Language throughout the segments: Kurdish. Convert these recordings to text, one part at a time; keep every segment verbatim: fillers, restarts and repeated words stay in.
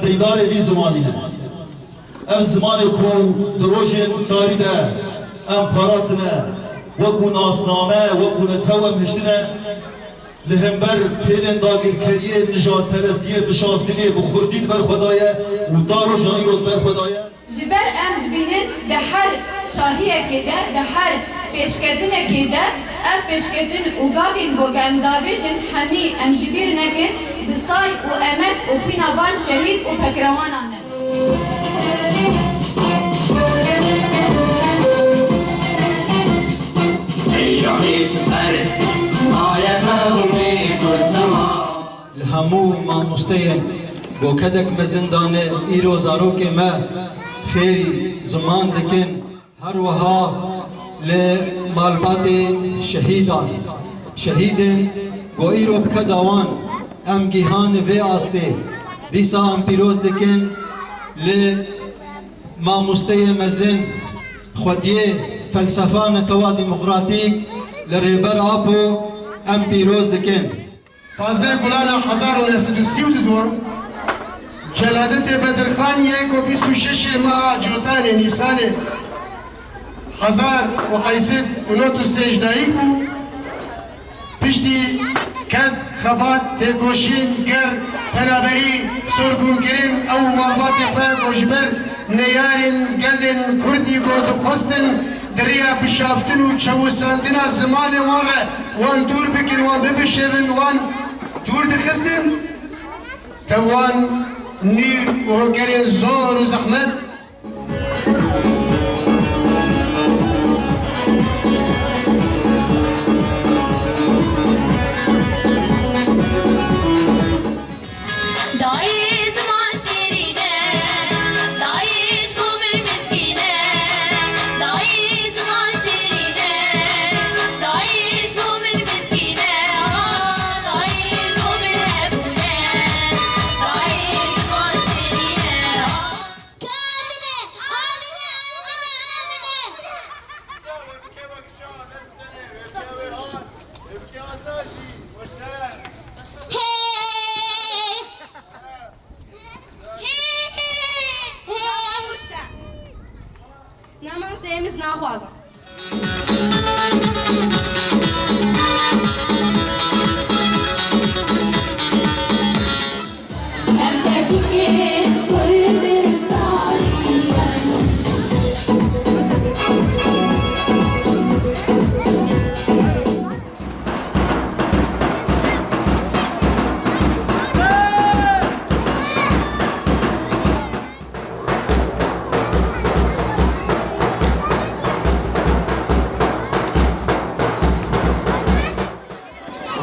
Peydarê vî zimanî ne. Ev zimanê ku di rojên tarî de em parastine, wekû nasname, wekû netew em hiştine, li hember pêlên dagirkeriyê, nijadperestiyê, bişaftinê bi xurtî di ber xwe de ye û ta roja îro di ber xwe de ye. Ji ber em dibînin di her şahiyekê de, di her pêşketinekê de, ev pêşketin û gavên ku em davêjin hemî em ji bîr nekin, bi say û emek û xwîna van şehîd û pekrewanan e. Li hemû mamosteyên ku kedek mezin dane, îro zarokê me fêrî ziman dikin. Her wiha li malbatê şehîdan, şehîdên ku îro bi keda wan em gihane vê astê, dîsa em pîroz dikin. Li mamosteyê mezin, xwediyê felsefa netewa demokratîk, li Rêber Apo em pîroz dikin. Pazdeh Gulana hezar û neh sed û sî û du, Celadetê Bedirxaniyê ku bîst û şeşê meha Cotanê Nîsanê hezar û heyt sed û nod û sê ji dayik bû, piştî ked, xebat, têkoşîn, ger, penaberî, sorgûnkirin, ew û malbatê xwe ku ji ber neyarên gelên Kurdî ku dixwestin di rêya bişaftin û çewisandina zimanê wan re wan dûr bikin, wan bibişêvin, wan dûr dixistin, tev wan nîr û hokerên zor û zehmet. Dayê ziman şêrîn e, dayê ji bo min mizgîn e. Dayê ziman şêrîn e, dayê ji bo min mizgîn e. Ah, dayê ji bo min hebûn e, dayê ziman şêrîn e. Ah. Amine, amine, amine, amine. Hey! Hey! Hey! Naman sevimiz naxwazım.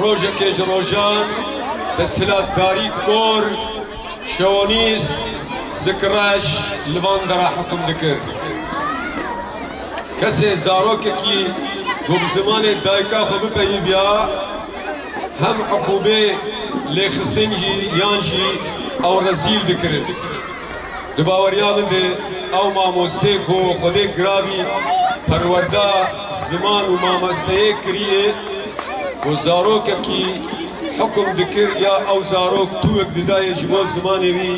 Rojekê ji rojan desthilatdarî kor, şewonîs, zikreş li van dera hukm dikir. Kesê zarokekî ku bi zimanê dayika xwe bipeyivya, hem uqûbê lêxistin jî yan jî ew rezîl dikirin. Di baweriya min de ew mamostê ku Xwedê giravî perwerda ziman û mamosteyê kiriye, ku zarokekî hukm dikir ya ew zarok tûyek didayê ji bo zimanê wî,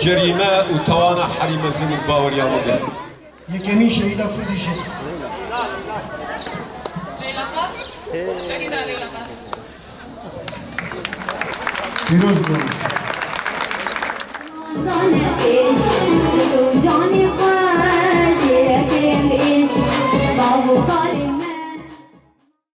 cerîme û tawana herî mezin e di baweriya min de. Yekemîn şehîda Kurdî jî. Leyla Pas. Şehîda Leyla Pas. Pîroz bû.